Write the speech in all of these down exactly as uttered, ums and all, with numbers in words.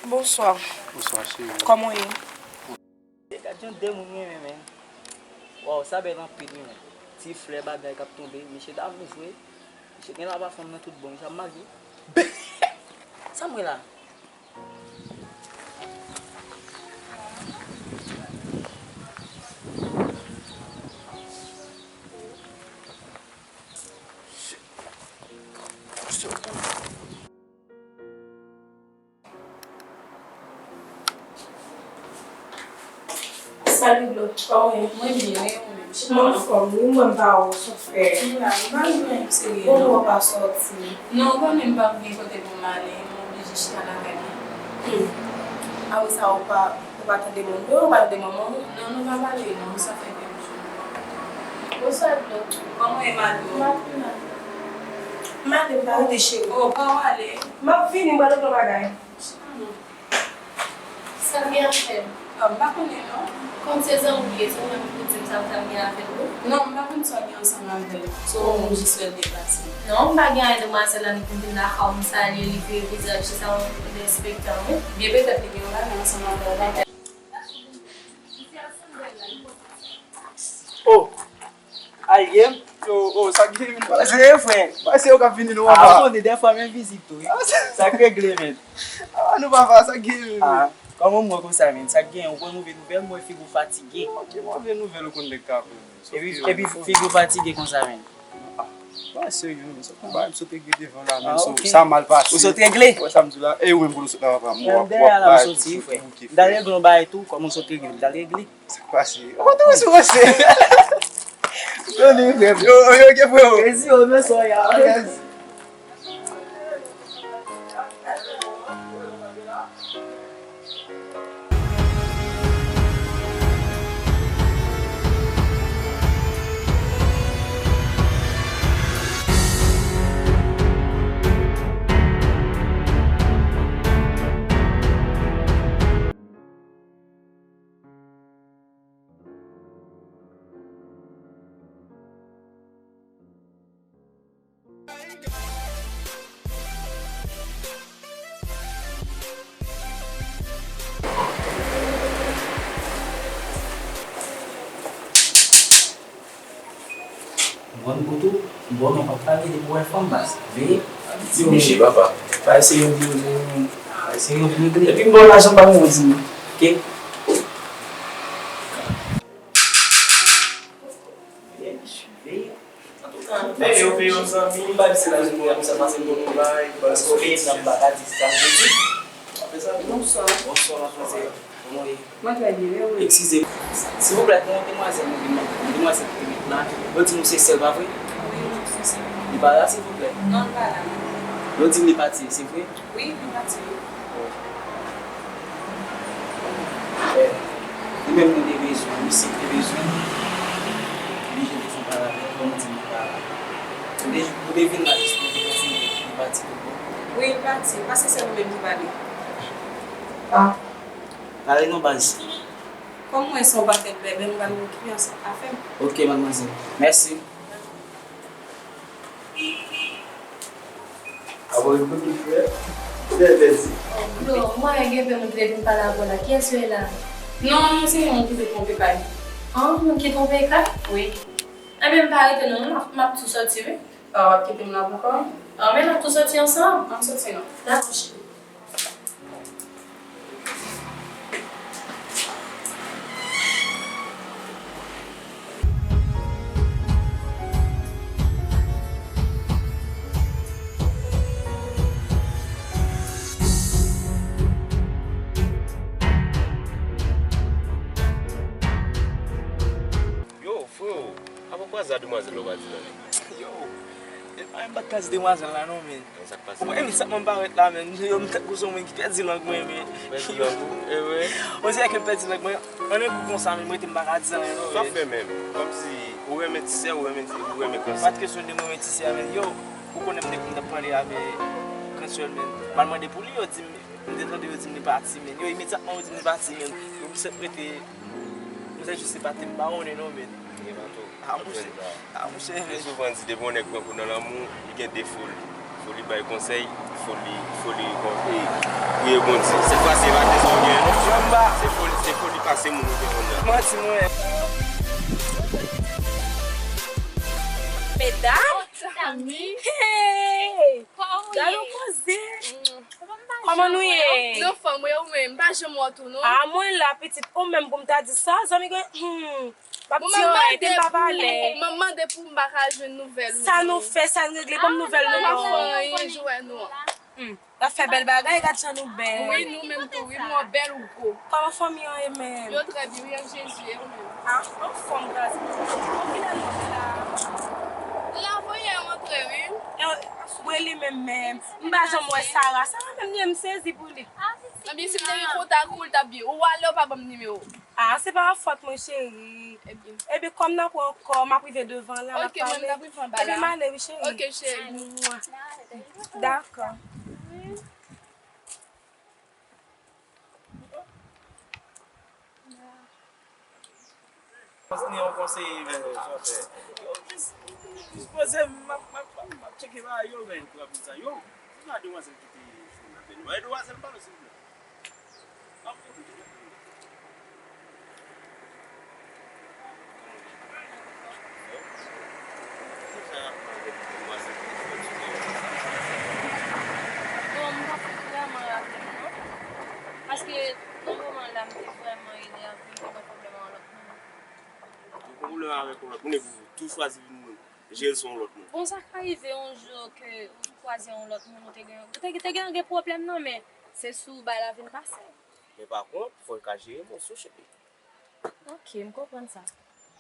Bonswa. Bonswa, cheri. Kòman w ye? Gad jan de moun renmen, men. Waw, sa bèl anpil, wi, men. Ti flè, bagay k ap tonbe. Mesye damou vre. Mesye gen laba fanm nan tout bon. Mesye ap marye. Sa m wè la? Salut, Glo. Kòman w ye? Mwen byen, e ou menm? Mwen anfòm, wi, mwen pa wè w, sa w fè? M la, m pa gen anyen serye, non. Poukisa w pa sòti? Non, ou konnen m pa gen kote pou m ale, m oblije chita lakay mwen. Hmm. Apre sa, ou pa, ou pa tande moun vre, ou pa tande manman w? Non, nou pa pale, non, sa fè kèk jou. Bonswa, Glo. Kòman w ye, Malo? M ap vin la. M ale, m pa rete, cheri. Oh, pa w ale. M ap vini, m pral regle yon bagay. Sa l gen afè l? Ah, m pa konnen non. Kòm se zanmi w ye, se ou menm ki pou di m sa, sa l gen afè l wi. Non, m pa konn sa w gen ansanm avè l. Se yon moun jis wè l deplase. Non, m pa gen anyen demwazèl la, li konn vin lakay w, m salye, li vire vizaj li, se sa yon respektan wi. Byen petèt li gen yon bagay ansanm avè w, petèt. Oh! Alye m. Yo, oh, sa k gen, men? Pase, frè. Pase, yo k ap vini, nou, papa. Ah, ou konnen, dèfwa, men vizit tou, wi. Sa k regle, men? Ah, nou, papa, sa k gen, men? Ah, kòman w wè konsa, men? Sa k gen, ou pran move nouvèl, m wè figi w fatige. Ok, move nouvèl, ou konn nèg ka pran. Epi, epi figi w fatige konsa, men? Ah, pa serye, men. Sa konn bagay, m sot regle devan la, men. Ah, ok. Sa mal pase. Ou sot regle? Wè sa m di w la. E ou menm pou nou sot la, papa. M wè w ap bay toujou tou bouke, frè. M t al regle yon bagay tou, kòm ou sot regle, m t al regle. Sa k pase? Ou tonbe sou wòch. Tande, frè m. Yo, yo, gen frè yo. Rezi yo, men sò ya. Yes. Bon, pou tou, bon, non, pa pale depi w wè fanm, baz. Veye. Di mesye, papa. Pa eseye yon vye moun. Pa eseye yon vye moun. Epi m ba w lajan, pa gen yon di m. Ok? Veye, mesye, veye. Antouka, veye, ou veye yon zanmi. M pa di se lajan pou w ap sa pase bon travay, paske w veye nan m pa ka di sa m te di. Apre sa, bonswa. Bonswa, madmwazèl. Kòman w ye? Mwen trè byen, e ou menm? Eskize m. Silvouplè, gen yon demwazèl nou vin, yon demwazèl ki te met la. Yo di nou se sè l, pa vre? Wi, nou se sè l. Li pa la, silvouplè? Non, li pa la. Yo di m li pati, se vre? Wi, li pati. Oh. Eh, li menm nou te bezwen, misye te bezwen. Li oblije te fè yon pale avè l, kòm ou di m li pa la. Ou te, ou te vin la jis pou te konfime li pati tout bon? Wi, li pati. Paske se nou menm ki pale. Ah. Pale non, baz. Kòm mwen se yon pakèt bèbè, m pral okipe ansanm afè m. Ok, madmwazèl. Mèsi. Abo, ekoute, frè. Bèbè, di. Bro, mwen gen pè moun ki te vin pale avè w la. Kiyès yo ye la? Non, non, se yon moun ki te twonpe pa li. Ah, moun ki twonpe kay? Wi. Enben, m pa rete non, m ap, m ap tou sòti, wi. Ah, w ap kite m la pou kò w? Ah, men n ap tou sòti ansanm. Ann sòti non. Dakò, cheri. Yo, freo, apa w kwaze a demwazèl la w pa di l anyen? Yo, e pa m pa t ka di demwazèl la non, men. Sa k pase? Mwen, men sa k mwen parèt la, men. Yo, m tankou se yon moun ki pèdi lang mwen, men. Pèdi lang ou? E vre? On dirè ke m pèdi lang mwen. An nan kou konsa, men, mwen te m pa ka di anyen, non, men. Sa w fè menm? Kòmsi ou renmen ti sè, ou renmen ti, ou renmen gran sè. Pa t kesyon de mwen renmen ti sè, men. Yo, ou konnen m te konn ap pale avè gran sè l, men. M al mande pou li, yo di m, m te tande yo di m li pati, men. Yo, imedyatman yo di m li pati, men. Yo, m sèt rete, m sèt jis se pa te m pa konnen, non, men. Gen bato. Ah, monchè. Ah, monchè. Yo souvan di, depi yon nèg pran kou nan lanmou, li gen defo l. Pou li bay konsèy, fò li, fò li kon-, e, priye Bondye. Sèt fwa, se pa de sa w gen, non. Jamba. Se fò li, se fò li pase moun ou gen konn nan. Manti, mwen. Medam! Hey! Gade yon koze! Kòman nou ye? Nan fòm, wi, ou menm? M pa janm wè w tou, non. A, mwen la, pitit, ou menm pou m ta di sa, zanmi gen, hmm. M ap di yo, ete m pa pale. M ap mande pou m pa ka jwenn nouvèl ou. Sa nou fè, sa n regle, ban m nouvèl nou non. Anyen, jwè nou an. Hmm. W ap fè bèl bagay, gad jan nou bèl. Wi, nou menm tou, wi, nou an bèl ou gwo. Kòman fanmi an ye menm? Yo trè byen, wi, ak Jezi, e ou menm? A, anfòm, gras. Bon, kilè nou la? L ap voye rantre, wi. E, wi, li menm menm. M pa janm wè Sara. Sara menm, li, m sezi pou li. Ebyen, si m te gen kontak ou, l t ap byen. Ou ale, ou pa ban m nimewo. A, se pa fòt mwen, cheri. Ebyen. Ebyen, kòm n ap wè ankò, m ap rive devan la, n ap pale. Ok, mwen, m t ap rive anba la. Ebyen, m ale, wi, cheri. Ok, cheri. Dakò. Kontinye yon konseye, men, sa fè. Yo, jis, jis poze m, m ap, m ap, m ap, m ap tcheke bagay yo, men, pou ap di sa. Yo, se pa demwazèl ki te fè m apèl. Wè, demwazèl, pale, silvouplè. Bon, m pa fout vrèman avè l non. Paske nan moman la, m te vrèman enève, m te gen pwoblèm ak yon lòt moun. Ou gen pwoblèm avèk yon lòt moun epi ou tou chwazi vin jere l sou yon lòt moun. Bon, sa ka rive yon jou ke ou kwaze yon lòt moun, ou te gen, ou te, te gen, gen pwoblèm nan, men se sou bay la vin pase. Men pa kont, fò l ka jere emosyon, cheri. Ok, m konprann sa.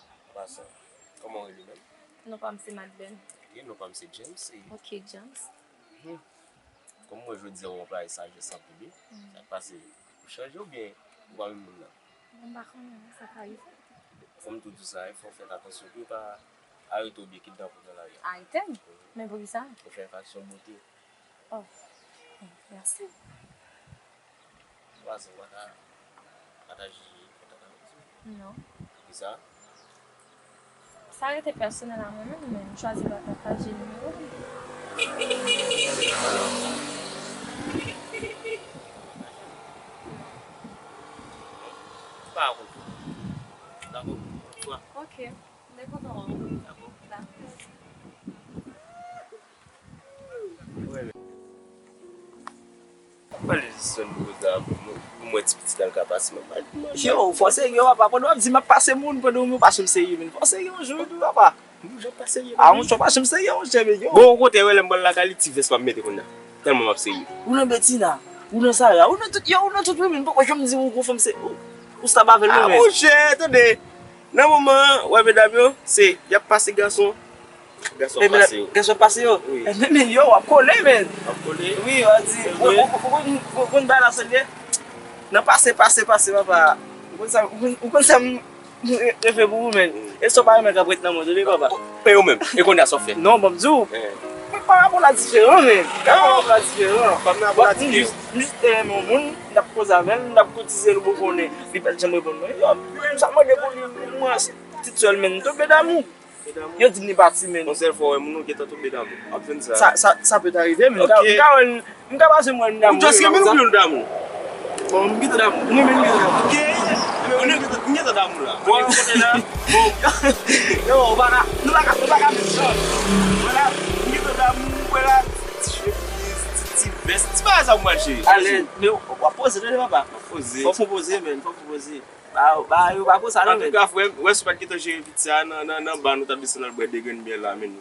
An pasan, kòman w rele menm? Non pa m se Madeleine. Ok, non pa m se James. E ok, James. Mhm. Kòm mwen jodi a ou anplwaye sajès anpil, wi. Mm. Sa k pase? Ou chanje oubyen ou pa menm moun nan? Bon, m pa konnen non, sa ka rive. Fò m tou di w sa, wi, fò w fè atansyon pou yo pa arete w oubyen kidnape w nan lari a. Arete m? Mhm. Men poukisa? Ou fè enfraksyon bote. Oh, mèsi. Ou pa santi w pa ta, pa ta jije kontak avèk li? Non. Poukisa? Sa rete pèsonèl a mwen menm, men m chwazi pa pataje nimewo m. Pa konprann. Dakò, bonswa. Ok, m te kontan wè w. Dakò. Dakò. Pale jis sèl koze a pou mwen, pou mwen ti pitit la l ka pase. Mwen pale pou mwen. Yo, fò serye papa, pandan w ap di m ap pase moun, pandan w pa janm serye, men fò serye yon jou tou papa. Mwen janm pa serye. A, mwen janm pa janm serye, monchè, men yo. Bon, okontrè, wè, lè m pral lakay li, ti vès m ap mete kounye a. Tèlman m ap serye. Ou nan Betina, ou nan Sara, ou nan tout, yo, ou nan tout, wi, men poko janm di ou gon fanm se, ou, ou stab avè l, non, men. A, monchè, tande. Nan moman an, wè medam yo, se, y ap pase gason, gason ap pase yo. Gason ap pase yo? Wi. E men, men yo, w ap kole, men. W ap kole? Wi, w ap di, ou, ou, ou, ou konn, ou konn bagay la sèl ye? Nan pase, pase, pase, papa. Ou konn sa, ou konn, ou konn sa m, m, m fè pou ou, men. E sa w pa renmen k ap ret nan mond ou, wi, papa. E ou menm, e kounye a sa w fè? Non, ban m di w. Mwen pa rapò la diferan, men. Rapò la diferan. Bon, m jis, m jis te renmen yon moun, m t ap koze avè l, m t ap koutize l, ou konnen. Li pa t janm reponn mwen. Yo, m sa mande pou li, mwen, tit sèl, men, m tonbe damou. Yo di m li pati, men. Yon sèl fwa w wè moun, ou gentan tonbe damou. W ap jwenn sa. Sa, sa, sa peut arriver, men. Ok. M ka, m ka wè l, m ka pase m wè l damou. Ou just renmen l oubyen w damou? Bon, m gentan damou. M renmen l, m gentan damou. Ok. Ebyen, ou gentan, m gentan damou la. Bon, kote la? Bon. Yo, ou pa ka, nou pa ka, nou pa ka menm jan. Vwala, m gentan damou, vwala. Ti chemiz, ti, ti vès, ti bagay sa pou m al jere. Ale, men w ap poze, tande papa. M ap poze. Fòk ou poze, men, fòk ou poze. Ba, ba, yo pa konsa, non, men. Antouka, frè m, wè si w pa t gentan jere piti sa a, nan, nan, nan ba nou t ap desann al bwè de grenn byè la, men.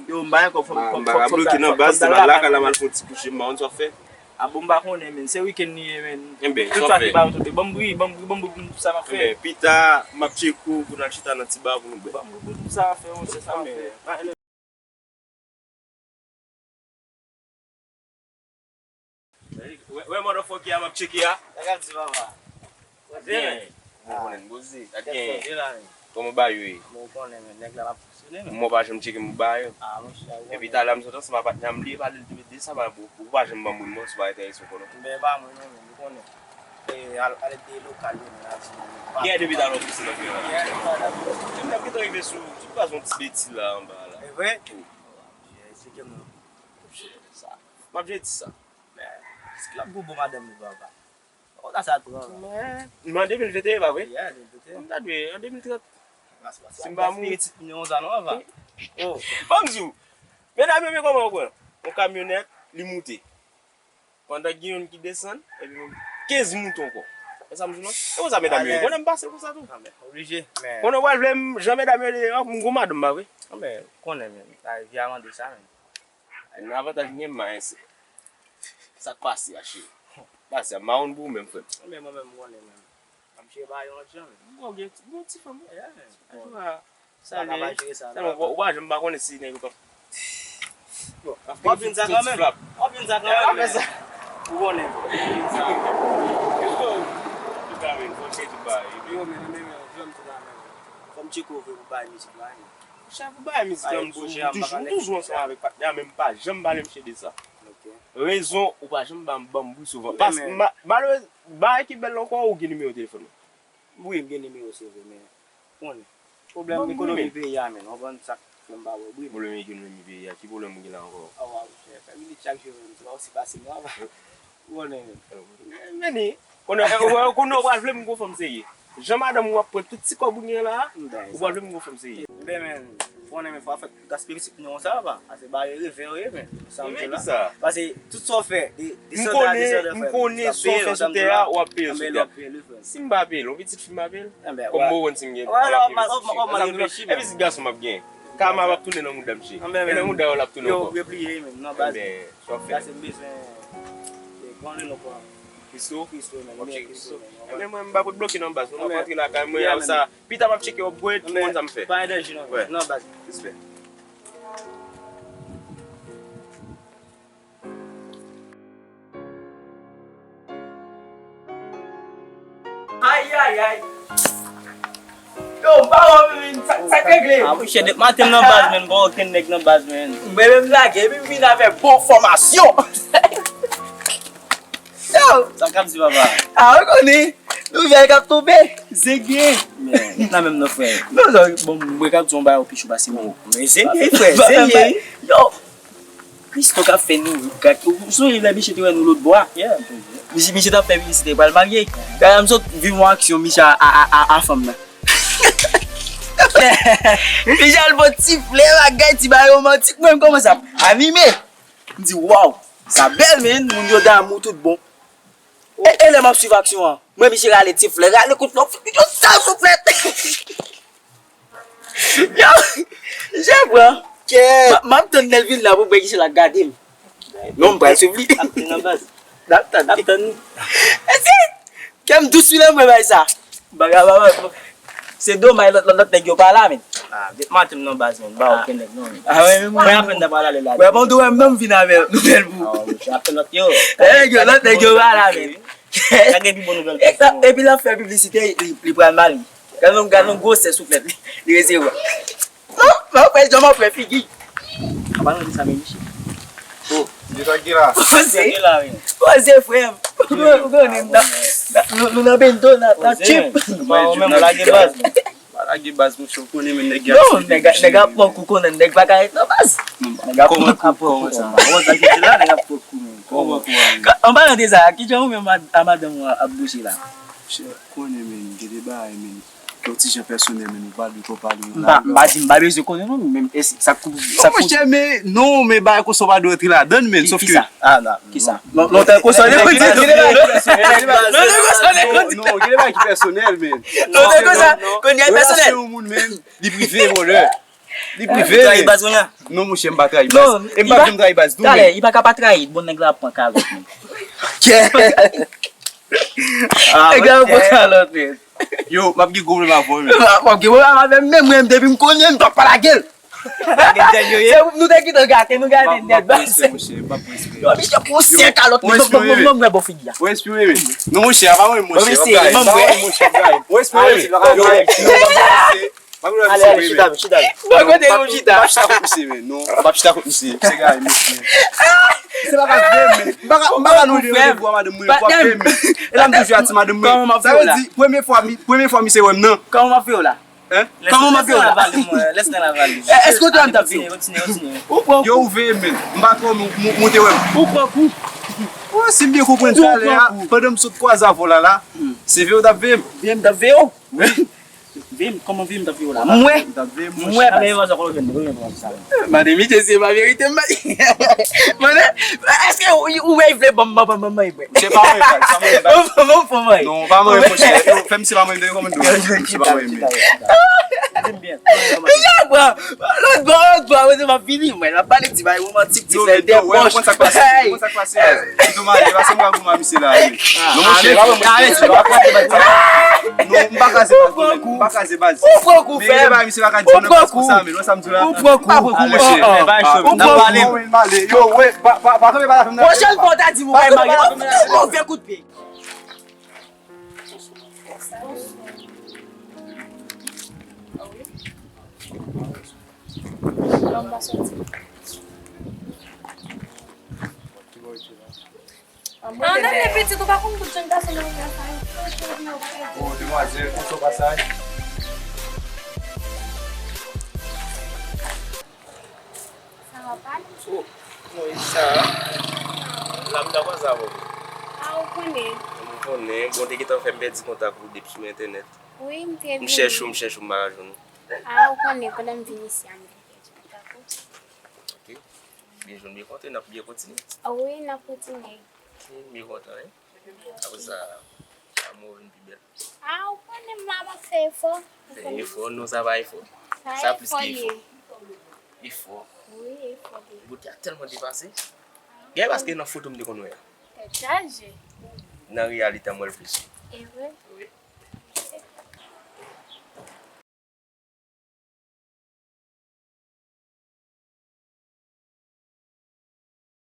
Yo, m pa gen kòb, fò m, fò m, fò m, fò m bloke nan baz, se m al lakay la, m al fè yon ti kouche, m pa konn sa w fè. A bon, m pa konnen, men. Se wikenn li ye, men. Enben, sa w fè? Tout sa ki ba m tonbe. Ban m bri, ban m bri, ban m bri pou m di sa m ap fè. Enben, pita, m ap tcheke w pou n al chita nan ti ba pou nou bwè. Ban m bri pou m di sa m ap fè, monchè, sa m ap fè. Wè, wè, motherfucker a, m ap tcheke a. Sa k ap di, papa? Byen. Mwen konnen n poze. Sa k gen? Kòman bagay yo ye? Bon, ou konnen, men, nèg la, l ap fonksyone, men. Mwen pa janm tcheke m pou bagay yo. A, monchè, ou konnen. Epi talè a m sot ansanm ak patnè a m, li pale l de sa, ba, bon, ou pa janm ban m moun, non, sou bagay entèresan w konnen. Men, e pa mwen, non, men, ou konnen. E, al, al ede lokal yo, men, la, ti moun. Gen depi talè w pouse nan fè la. Gen depi talè. Menm lè m gentan rive sou, sou baz yon ti beti la, anba la. E vre? Wi. Esplike m non. Sa. M ap jwe di sa. Men, si l ap gwo bon madanm li, papa. Konsa sa tou, papa. Men, men an de mil venteyen, pa vre? Yeah, de mil venteyen. M ta dwe, an de mil trant. Si m pa mouri. Gaspiye pitit nou konsa, non, papa. Oh. Ban m di w, medam yo, men kòman w kwè? Yon kamyonèt, li moute. Pandan gen youn ki desann, epi menm kenz mouton ankò. E sa m di w non? E konsa medam yo ye. Konnen m pase konsa tou. Oblije. Konnen w pral vle m jan medam yo ye, m gon madanm pa vre. Anben, konnen men. Lavi a mande sa men. Nan avantaj m gen m mayense. Sa k pase a cheri? Pase a mawon pou ou menm frè m. Anben mwen menm m konnen men. M ap jere bagay yo lòt jan men. Bon, gen ti, gen ti fanm wi. Yeah. Antoulka, sa ka pa jere sa. Sèlman ou pa janm pa konnen si nèg yo p ap. Bon, w ap vin sa kanmenm. W ap vin sa kanmenm. Ou konnen. Yo men, men, men, men, fò m tcheke w vre pou bagay mizik la. Monchè, pou bagay mizik la, m toujou, m toujou ansanm avèk patnè a, men m pa janm pale misye de sa. Rezon, ou pa janm ban m, ban m bri sou van. Pas, malerez, bagay ki bèl ankò, ou gen nimewo telefòn mwen. Wi, m gen nimewo se vre, men konnen. Pwoblèm ekonomi peyi a, men, w konprann sa k fè m pa wè w bri. Pwoblèm ekonomi peyi a, ki pwoblèm ou gen la ankò? Awa, monchè, fè minit chak jou, men, se pa osi fasil non, apa. Ou konnen. Vini. Konnen, eh, ou, konnen ou pral vle m gon fanm serye. Jan madanm ou ap pran tout ti kòb ou gen la, ou pral vle m gon fanm serye. Ebyen, men, ou konnen, men, fò w fè gaspiye pitit nou konsa, papa. Ase bare revè yo ye, men. Sa m di la. Paske tout sa w fè, de, de sòl la, de sòl la, m konnen sa w fè sou tè a, w ap peye l sou tè a. Si m pa peye l, yon pitit fi m pa peye l. Kòm m konn si m gen, w ap peye l. E pitit gason m ap gen. Kama p ap tounen nan mouda misye. E nan mouda yo l ap tounen ankò. Yo repliye, men, nan baz. Sa w fè? Pase m bezwen, e, konnen nou pran. Christo? Christo, men, w ap cheke Christo. Ebyen, mwen, m pa pot bloke nan baz, non, m ap rantre lakay mwen, apre sa, pita m ap cheke upgrade, ou konn sa m fè. Pa enèji, non, non, baz. Respè. Ay, ay, ay. Yo, m pa wè w, men, sa, sa k regle? Ah, monchè, depi maten m nan baz, men, m pa wè okenn nèg nan baz, men. Mwen menm lage, epi m vin avèk bon enfòmasyon. Yo! Sa k ap di, papa? Ah, ou konnen, nouvèl k ap tonbe. Zenglen. Men, nan menm non, frè. Non, non, bon, mwen k ap di yon bagay ou pi cho pase mwen. Men zenglen, frè, zenglen. Yo! Christo k ap fè nou, ou sonje lè misye te wè nou lòt bò a? Misye, misye t ap fè piblisite, pral marye. Gade, m sot viv yon aksyon, misye a, a, a, a, a fanm nan. Misye al pran ti flè, bagay, ti bagay romantik, mwen m kòmanse ap anime. M di, waw, sa bèl, men, moun yo damou tout bon. E, e lè m ap swiv aksyon an, mwen misye rale ti flè, rale kout flè, yo sa souflèt. Yo, je pran. M ap tann lè l vin la pou m wè kijan l ap gade m. Non, m pral swiv li. L ap tann, l ap tann. L ap tann. Kè m dous wi lè m wè bagay sa. Bagay, bagay, se domaj lòt, lòt, lòt nèg yo pa la, men. Ah, depi maten m nan baz, men, m pa wè okenn nèg non, men. Ah, wè, men mwen apèn ta pral ale la. Wè, bon, tou wè m menm vin avè nouvèl pou. Ah, monchè, apèn lòt yo. Lòt nèg yo, lòt nèg yo pa la, men. Sa gen pi bon nouvèl pase mwen. Epi l ap fè piblisite, li, li pral mal. Gade yon, gade yon gwosè souflèt li, li resevwa. Non, men w kwè jan m ap fè figi. An palan de sa, men misye. Oh, de sa ki la. Poze. Poze, frè m. Ou konnen, nou, nou nan bendo, nan, nan tchip. Ou menm, ou lage baz. Pa lage baz, monchè, ou konnen, men nèg yo. Non, nèg, nèg ap pran kou, konnen nèg pa ka ret nan baz. Nèg ap pran kou, kòman sa? Kòman sa ki di la, nèg ap pran kou, men. Kòman, kòman? An palan de sa, kijan ou menm a, a madanm ou ap bouche la? Monchè, konnen, men, gen de bagay, men. Yon ti jan pèsonèl, men nou pa dwe twò pale. M pa, m pa di m pa bezwen konnen non, men e sa k, sa k. Non, monchè, men, non, men bagay konsa w pa dwe rantre ladann, men, sòf ke. Kisa? Ah, non. Kisa? Non, non, tèl konsa, li di. Non, non, tèl konsa, li di. Non, non, gen de bagay ki pèsonèl, men. Non, tèl konsa, kounye a pèsonèl. Relasyon yon moun, men, li prive, brother. Li prive, men. Non, monchè, m pa trayi baz. E m pa janm trayi baz tou, men. Talè, li pa ka pa trayi, bon nèg la ap pran kalòt, men. Ah, nèg la ap pran kalòt, men. Yo, m ap gen gwo pwoblèm avè w, men. M ap gen pwoblèm avè m menm, mwen, depi m konnen m t ap pa lage l. Lage dèl yo ye. Se nou te gentan gate, nou gate nèt, baz. Yo, misye pran sèk kalòt, men, non, non, non, non, bon figi a. Ou enspire, men. Non, monchè, pa mwen, monchè, pa mwen, monchè, pa mwen. Ou enspire, men. Yo, yo, pa mwen, monchè, pa mwen. Ale, ale, chita, chita. Bon, kote nou chita? M ap chita kont misye, men, non. M ap chita kont misye. Se gade, mesye. Se pa ka vre, men. M pa ka, m pa ka nou randevou a madanm mwen, m pa vre, men. E la m toujou ati madanm mwen. Sa vle di, premye fwa, mi-, premye fwa misye wè m nan. Kòman m ap fè w la? Hein? Kòman m ap jere la? Lès nan lavali, mwen, lès nan lavali. Èske w te wè m t ap jere? Kontinye, kontinye, kontinye. Ou pran kou. Yo, ou veye men. M pa kwè ou, ou, ou te wè m. Ou pran kou. Oh, si m byen konprann talè a, pandan m sot kwaze avè w la la, se veye w t ap veye m. Veye m t ap veye w? Wi. Veye m, kòman veye m t ap veye w la? Mwen, mwen, premye fwa sa w jwenn mwen, premye fwa sa. Madanm, misye se pa verite m bay. Madanm, èske ou, ou wè, vle ban m, ban m, ban m, ban m, ban m. Se pa mwen, pa, se pa mwen, pa. Ban m, ban m, ban m. Non, pa mwen, monchè. Yo, fè misye pa mwen, kòman m dwe? Misye pa mwen, men. Di m byen. Lòt bò, lòt bò, lòt bò, mwen, m ap vini, mwen. M ap pale ti bagay romantik, ti flè dèbòch. Yo, konn sa k pase, konn sa k pase. Pito m ale, pase m ka goumen misye la, wi. Non, monchè, pa mwen, monchè, pa mwen. Non, m pa kraze baz, non, men. M pa kraze baz. Ou pran kou, frè. Men, misye pa ka di, non, konsa, men, non, sa m di la. Ou pran kou. M pa pran kou, monchè. Ou pran kou. Yo, wè, pa, pa, pa kanpe pa la fèm nan. Pwochèn fwa w ta di m ou pa marye, ou move kout pye. An ale pitit, ou pa konn tout jèn gason nan ri a sa yo. Oh, demwazèl, konsa w pa saj. Sa va pa? Oh, kòman e sa? La m ta kwaze avè w. A, ou konnen. M konnen, bon, te gentan fè m pèdi kontak ou depi sou entènèt. Wi, m te vini. M chèche w, m chèche w, m pa ka jwenn ou. A, ou konnen, pandan m vin isi a, m vin pèdi kontak ou. Ok. Byen jwenn, byen kontan, n ap byen kontinye. A wi, n ap kontinye. Ok, m byen kontan, wi. Apre sa, lanmou vin pi bèl. A, ou konnen m la, m ap fè efò. Fè efò, non, sa pa efò. Sa plis ke efò. Efò. Wi, efò. Bote a tèlman depase. Gen paske nan foto m te konn wè a. Tèt chaje. Nan reyalite a, m wè l plis. E vre? Wi.